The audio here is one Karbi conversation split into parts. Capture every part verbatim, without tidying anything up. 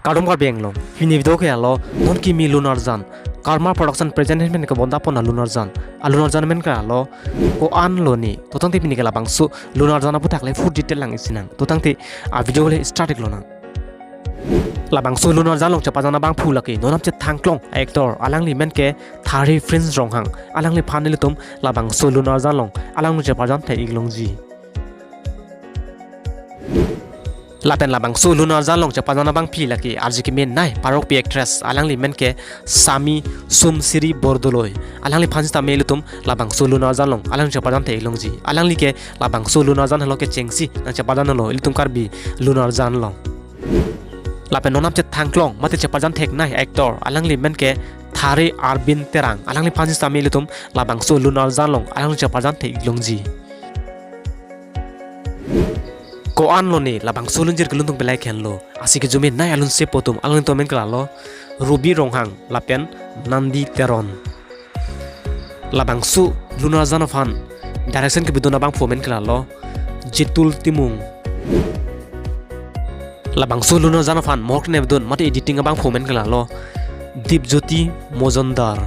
Kardom Karbi Anglong, pini video ke alo, non kimi lun arjan, Karma Production present pen kebonda pon alun arjan, alun arjan amen ke alo, Ko-an Lone, to tangte pini ke labangso lun arjan aputhak le full detail lang isinang, to tangte a video le start ik lonang. Labangso lun arjan along chepajan abangphu lake, non apchethan klong actor, alangli amen ke Thari Prince Ronghang, alangliphan nelitum labangso lun arjan along, alang chepajan thek ik longji. Lapen labangso lun arjan along chepajan abangpi lake arje kemenei parokpi actress, alangli amen ke Sami Sumsiri Bordoloi. Alangliphan sitame ilitum labangso lun arjan along alang chepajan thek ik longji. Alangli ke labangso lun arjan along kechengsi nangchepajan lo ilitum Karbi lun arjan along. Lapen non apchethan klong mate chepajan theknei actor, alangli amen ke Thari Arvin Terang. Alangliphan sitame ilitum labangso lun arjan along alang chepajan thek ik longji. Ko-an Lone labangso lunjir kelun tung pelai khenlo. Asi kejumenei alun sepo atum, alanglitum amen ke lalo, Ruby Ronghang lapen Nandi Teron. Labangso lun arjan aphan direction kepidun abangphu amen ke lalo, Jitul Timung. Labangso lun arjan aphan mohor kepidun mate editing abangphu amen ke lalo, Dipjyoti Mojumdar.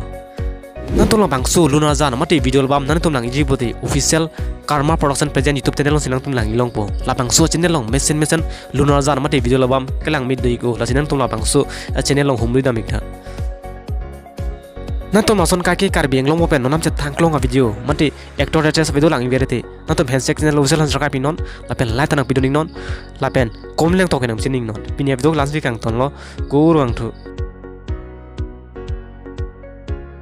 Nangtum labangso lun arjan mate video album nangtum lang iji pute official Karma Production present YouTube channel alongsi nangtum lang ik longpo. Labangso channel along mesen mesen lun arjan mate video album kelang mit do ik o, lasi nangtum labangso, eh, channel along humri dam ik tha. Nangtum lason kaike Karbi Anglong mo pen non apchethan klong a video mate actor actress video lang ik bere te, nangtum handshake channel official han subscribe ik non, lapen like ta nangpidun ik non, lapen comment along tok nangchin ik non. Pini a video la-ansi kangtonlo, kurvangthu.